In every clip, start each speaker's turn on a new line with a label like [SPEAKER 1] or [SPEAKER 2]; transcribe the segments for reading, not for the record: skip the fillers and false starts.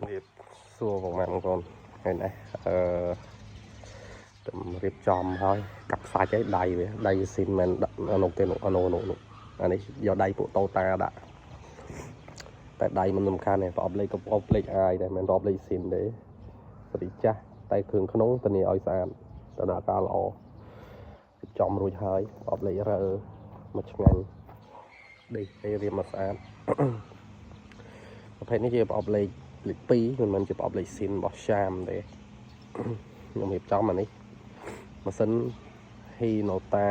[SPEAKER 1] រៀបសួរបងប្អូនថ្ងៃនេះអឺទំរៀបចំហើយកាប់សាច់ឲ្យដៃវាដៃស៊ីនមិនដាក់នោះទេនោះនោះនោះអានេះយកដៃពួកតូតាដាក់តែដៃមិនសំខាន់ទេប្រអប់លេខក៏ប្រអប់លេខអាយដែរមិនរាប់លេខស៊ីនទេសរិចាស់តែគ្រឿងក្នុងធានាឲ្យស្អាតតនាការល្អរៀបចំរួចហើយប្រអប់លេខរើមកឆ្ងាញ់ដេកឲ្យរៀបមកស្អាត ប្រភេទនេះជាប្រអប់លេខលេខ2មិនមែនជាប្រអប់លេខស៊ីនរបស់ឆាមទេខ្ញុំរៀបចំអានេះម៉ាស៊ីន Hinota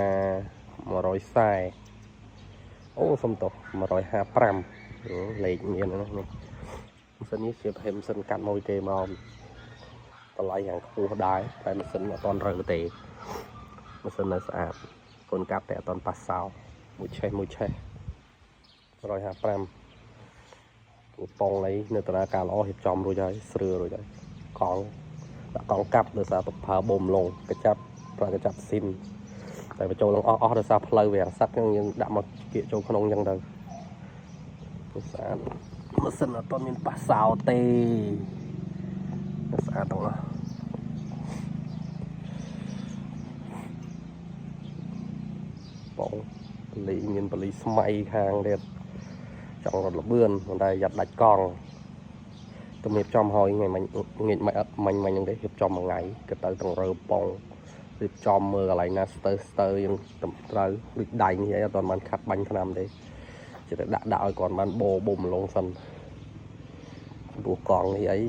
[SPEAKER 1] 140អូសុំទោស155លេខមានហ្នឹងនេះម៉ាស៊ីននេះជាប្រភេទម៉ាស៊ីនកាត់មួយគេមកតម្លៃយ៉ាងខ្ពស់ដែរតែម៉ាស៊ីនអត់ទាន់រើទេម៉ាស៊ីននៅស្អាតកូនកាត់តែអត់ទាន់ប៉ះសោមួយឆេះមួយឆេះ155 ពងអីនៅតនាការល្អរៀបចំរួចហើយស្រឿរួចហើយកង់ដាក់កង់កាប់ដោយសារទៅប្រើបូមឡុងកញ្ចាប់ប្រើកញ្ចាប់ស៊ីនតែបញ្ចូលឡងអស់អស់ដោយសារផ្លូវវាអាសឹកហ្នឹងយើងដាក់មកគៀកចូលក្នុងអញ្ចឹងទៅស្អាតម៉ាស៊ីនអត់ទាន់មានប៉ះសោទេស្អាតទាំងអស់បងបលីមានបលីស្មៃខាងទៀតចង់រត់លបឿនប៉ុន្តែយ៉ាត់ដាច់កង់ ទំរៀបចំហើយថ្ងៃមិញងាកមិនមិញមិញហ្នឹងទេរៀបចំមួយថ្ងៃក៏ទៅទាំងរើប៉ុងរៀបចំមើលកន្លែងណាស្ទើស្ទើយើងត្រូវដូចដៃនេះអីអត់ទាន់បានខាត់បាញ់ថ្នាំទេជិះតែដាក់ដាក់ឲ្យគាត់បានបោប៊ំលងសិនចំពោះកង់នេះអី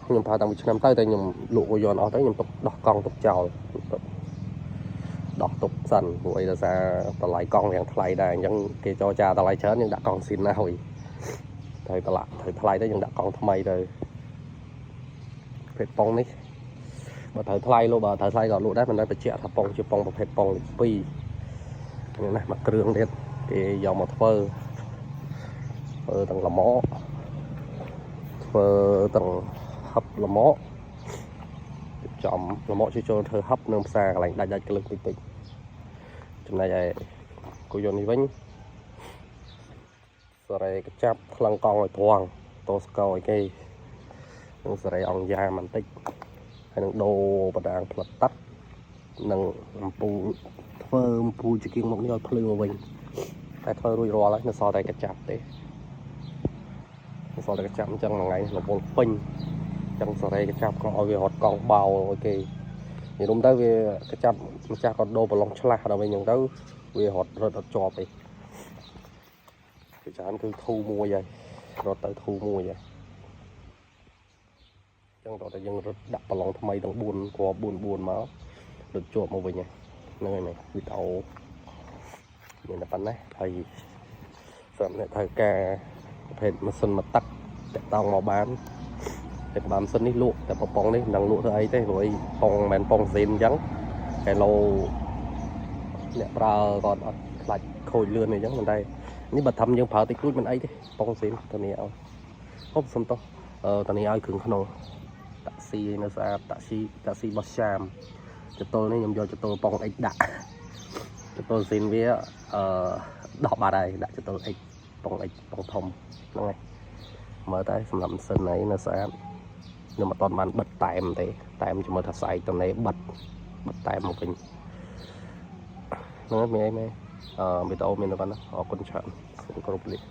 [SPEAKER 1] ខ្ញុំប្រើតាំងពីឆ្នាំទៅតែខ្ញុំលក់កយន់អស់ទៅខ្ញុំទុកដោះកង់ទុកចោលទុកដោះទុកសិនព្រោះអីដោយសារតម្លៃកង់យ៉ាងថ្លៃដែរអញ្ចឹងគេចរចាតម្លៃច្រើនយើងដាក់កង់ស៊ីនណាហើយត្រូវតម្លាក់ត្រូវថ្លៃទៅយើងដាក់កង់ថ្មីទៅ ភេទប៉ុងនេះបើត្រូវថ្លៃលោកបើត្រូវថ្លៃក៏លក់ដែរមិនដែលបញ្ជាក់ថាប៉ុងជាប៉ុងប្រភេទប៉ុងលេខ2នេះណាមួយគ្រឿងទៀតគេយកមកធ្វើធ្វើទាំងលម៉ធ្វើទាំងហឹបលម៉រៀបចំលម៉ជួយចូលធ្វើហឹបនៅផ្សារកន្លែងដាច់ដាច់ក្លឹកតិចតិចចំណែកឯគោយន្តនេះវិញសរេកចាប់ថ្លឹងកង់ឲ្យត្រង់តោស្កឲ្យគេនឹងសរេអង្គយ៉ាបន្តិច ហើយនឹងដូរបដាងផ្លិតទឹកនិងអំពូលធ្វើអំពូលជាគៀងមុខនេះឲ្យភ្លឺមកវិញតែធ្វើរួចរាល់ហើយនៅសល់តែកញ្ចាប់ទេនៅសល់តែកញ្ចាប់អញ្ចឹងមួយថ្ងៃរវល់ពេញអញ្ចឹងសេរីកញ្ចាប់កុំឲ្យវារត់កង់បោឲ្យគេនិយាយរួមទៅវាកញ្ចាប់ម្ចាស់ក៏ដូរប្រឡងឆ្លាស់ដល់វិញអញ្ចឹងទៅវារត់រត់អត់ជាប់ទេពីច្រើនគឺធូមួយហើយរត់ទៅធូមួយហើយ ចឹងតោះតែយើងរត់ដាក់ប្រឡងថ្មីទាំង4គ្រាប់4 4មករត់ជាប់មកវិញហ្នឹងហើយនេះវីដេអូមានតែប៉ុណ្ណេះហើយសម្រាប់អ្នកត្រូវការប្រភេទម៉ាស៊ីនមកទឹកតាក់តងមកបានតែក្បាលម៉ាស៊ីននេះលក់តែប្រប៉ុងនេះមិនដឹងលក់ធ្វើអីទេព្រោះអីប៉ុងមិនមែនប៉ុងស៊ីនអញ្ចឹងគីឡូអ្នកប្រើគាត់អត់ខ្លាចខូចលឿនអីចឹងប៉ុន្តែនេះបើធ្វើយើងប្រើតិចតួចមិនអីទេប៉ុងស៊ីនធានាឲ្យហូបសុំទោសអឺធានាឲ្យគ្រឿងក្នុង តាក់ស៊ីនៅស្អាតតាក់ស៊ីតាក់ស៊ីរបស់ឆាមចតុលនេះខ្ញុំយកចតុលប៉ុង X ដាក់ចតុលស៊ីនវាអឺដោះបាត់ហើយដាក់ចតុល X ប៉ុង X ប៉ុងធំហ្នឹងហើយមើលតែសម្រាប់ម៉ាស៊ីននេះនៅស្អាតខ្ញុំអត់ទាន់បានបិទតែមទេតែមចាំមើលថាស្អែកតនេះបិទបិទតែមមកវិញហ្នឹងហើយមានអីមែនអឺវីដេអូមានតែប៉ុណ្ណាអរគុណច្រើនសូមគោរពលា។